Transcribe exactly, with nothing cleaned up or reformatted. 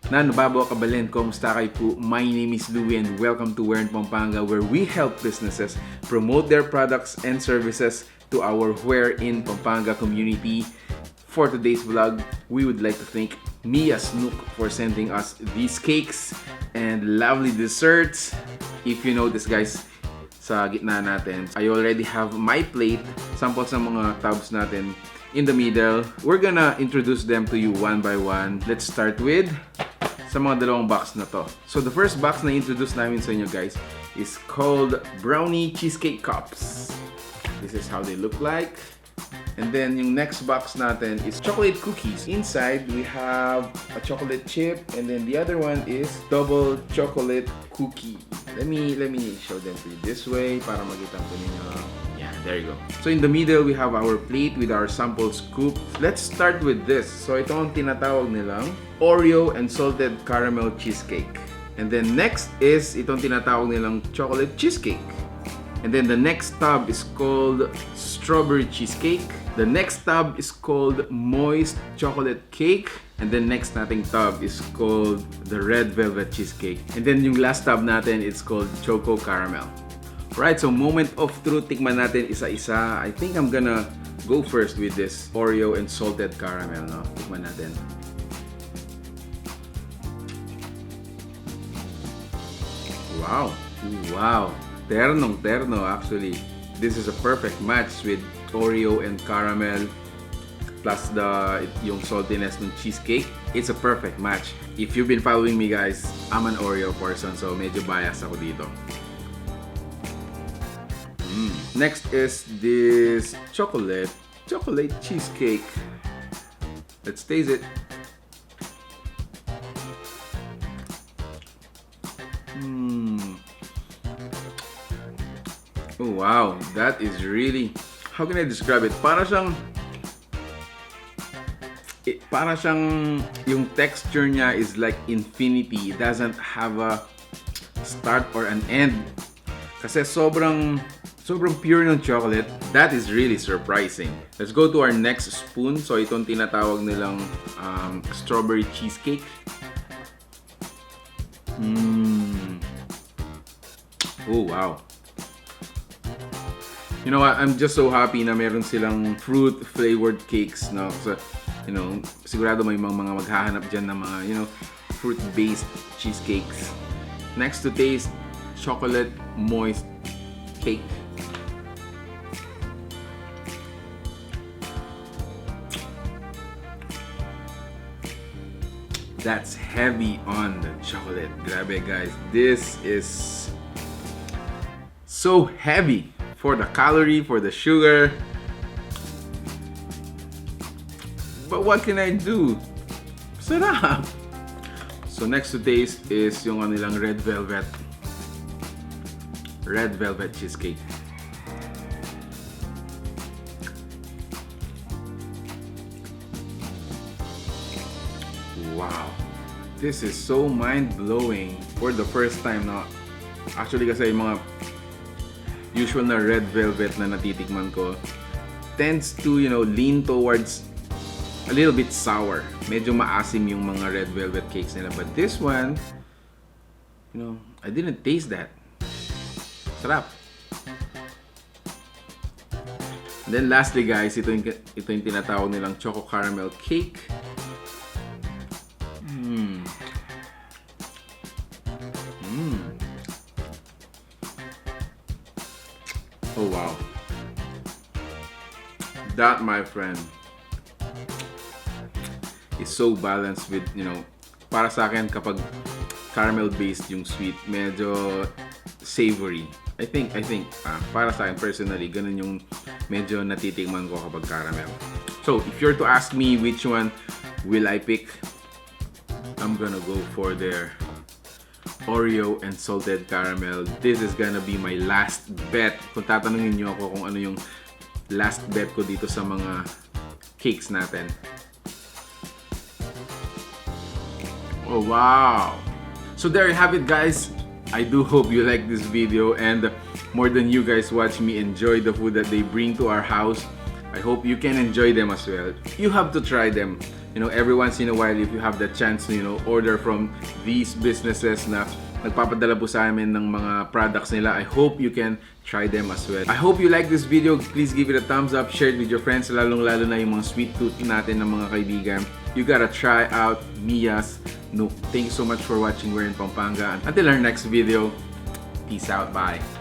Nanu babo, kabalen, kumusta kayu pu? My name is Louie and welcome to Where in Pampanga, where we help businesses promote their products and services to our Where in Pampanga community. For today's vlog, we would like to thank Mia Snook for sending us these cakes and lovely desserts. If you notice, guys, sa gitna natin, I already have my plate, sample sa mga tubs natin in the middle. We're gonna introduce them to you one by one. Let's start with sa mga dalawang box na to. So the first box na introduce namin sa inyo, guys, is called Brownie Cheesecake Cups. This is how they look like. And then yung next box natin is chocolate cookies. Inside, we have a chocolate chip, and then the other one is double chocolate cookie. Let me let me show them to you this way para makita po ninyo. Yeah, there you go. So in the middle, we have our plate with our sample scoop. Let's start with this. So ito ang tinatawag nilang Oreo and salted caramel cheesecake. And then next is itong tinatawag nilang chocolate cheesecake. And then the next tub is called strawberry cheesecake. The next tub is called moist chocolate cake. And then next nating tub is called the red velvet cheesecake. And then yung last tub natin, it's called choco caramel. Right, so moment of truth, tikman natin isa-isa. I think I'm gonna go first with this Oreo and salted caramel, no? Tikman natin. Wow. Wow. Ternong-terno, actually. This is a perfect match with Oreo and caramel, plus the yung saltiness ng cheesecake. It's a perfect match. If you've been following me, guys, I'm an Oreo person, so medyo bias ako dito. Mm. Next is this chocolate, chocolate cheesecake. Let's taste it. Mm. Oh, wow, that is really, how can I describe it? Para siyang, eh, para siyang, yung texture niya is like infinity. It doesn't have a start or an end. Kasi sobrang, sobrang pure ng chocolate. That is really surprising. Let's go to our next spoon. So itong tinatawag nilang, um, strawberry cheesecake. Mm. Oh, wow. You know what? I'm just so happy na meron silang fruit-flavored cakes, no? So, you know, sigurado may mga, mga maghahanap dyan ng mga, you know, fruit-based cheesecakes. Next to taste, chocolate moist cake. That's heavy on the chocolate. Grabe, guys. This is so heavy for the calorie, for the sugar. But what can I do? Sarap! So next to taste is yung kanilang red velvet. Red velvet cheesecake. Wow. This is so mind-blowing. For the first time, no? Actually, kasi yung mga usual na red velvet na natitikman ko tends to, you know, lean towards a little bit sour. Medyo maasim yung mga red velvet cakes nila. But this one, you know, I didn't taste that. Sarap. And then lastly, guys, ito yung, ito yung tinatawag nilang choco caramel cake. Mm. Mm. Oh, wow. That, my friend, is so balanced with, you know, para sa akin, kapag caramel-based yung sweet, medyo savory. I think, I think, ah, para sa akin personally, ganun yung medyo natitikman ko kapag caramel. So, if you're to ask me which one will I pick, I'm gonna go for their Oreo and salted caramel. This is gonna be my last bet. Kung tatanungin niyo ako kung ano yung last bet ko dito sa mga cakes natin. Oh, wow! So there you have it, guys. I do hope you like this video, and more than you guys watch me enjoy the food that they bring to our house. I hope you can enjoy them as well. You have to try them. You know, every once in a while, if you have the chance to, you know, order from these businesses na nagpapadala po sa amin ng mga products nila, I hope you can try them as well. I hope you like this video. Please give it a thumbs up, share it with your friends, lalong-lalo na yung mga sweet tooth natin ng mga kaibigan. You gotta try out Mia's Nook. Thank you so much for watching. We're in Pampanga. Until our next video, peace out. Bye.